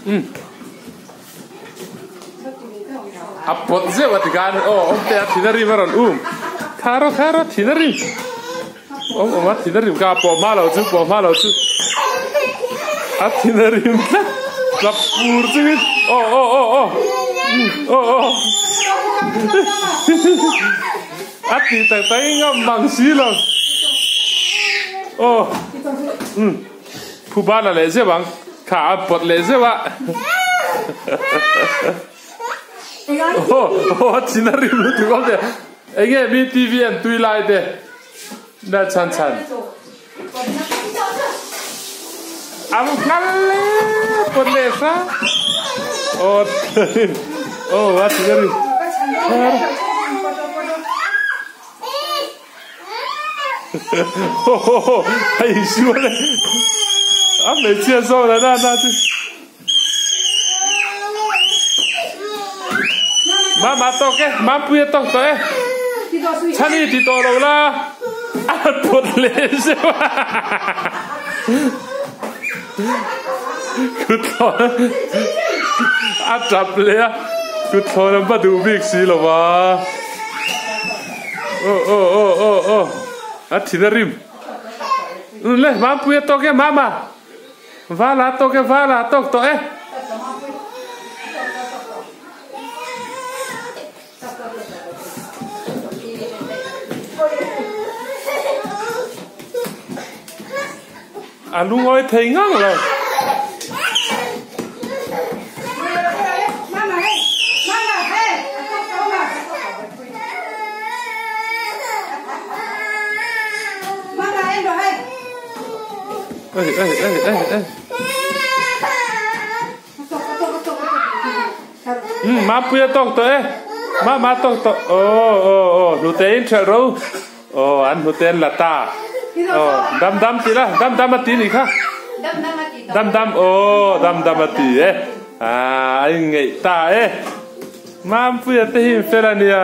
Umm. A pawt zeuh a ti khan aw awm teh a thin a rim a rawn um. Kha rawh kha rawh thin a rim. Awm awm a thin a rim kha a pawh hma lo chu pawh hma lo chu. A thin a rim tlat. Tlap pur chungin aw aw aw aw. Aw aw. A ti tak tak in ngam mang si lo. Aw. Umm. Phuba la leh zeuh ang. Kha a pawt leh zeuh a. Aw aw a thin a rim lutuk awm teh. Enge mi TV an tui lai te. Na chhan chhan. Ang nghal le pawt leh sa. Aw aw a thin a rim. Hei sual e a hmeichhia zawk la na na chu Mama tawk e Mampuia tawk tawh e Chhani ti tawh lo la a pawt leh zeuh a Kut thlawn a tap leh a kut thlawn an va duh bik si lo va. Aw aw aw aw aw a thin a rim le Mampui a tawk e mama vala a tawk e vala a tawk tawh e. A lungawi thei ngang lo. Ê ê ê ê ê. Umm Mapuia tawk tawh e. Mama tawk tawh. Aw aw aw hnute in ṭhelh ro. Aw an hnute an la ta. Aw dam dam ti la dam dam a ti nih kha. Dam dam aw dam dam a ti e. Ah a inngeih ta e. Mampuia te hi in fel a nia.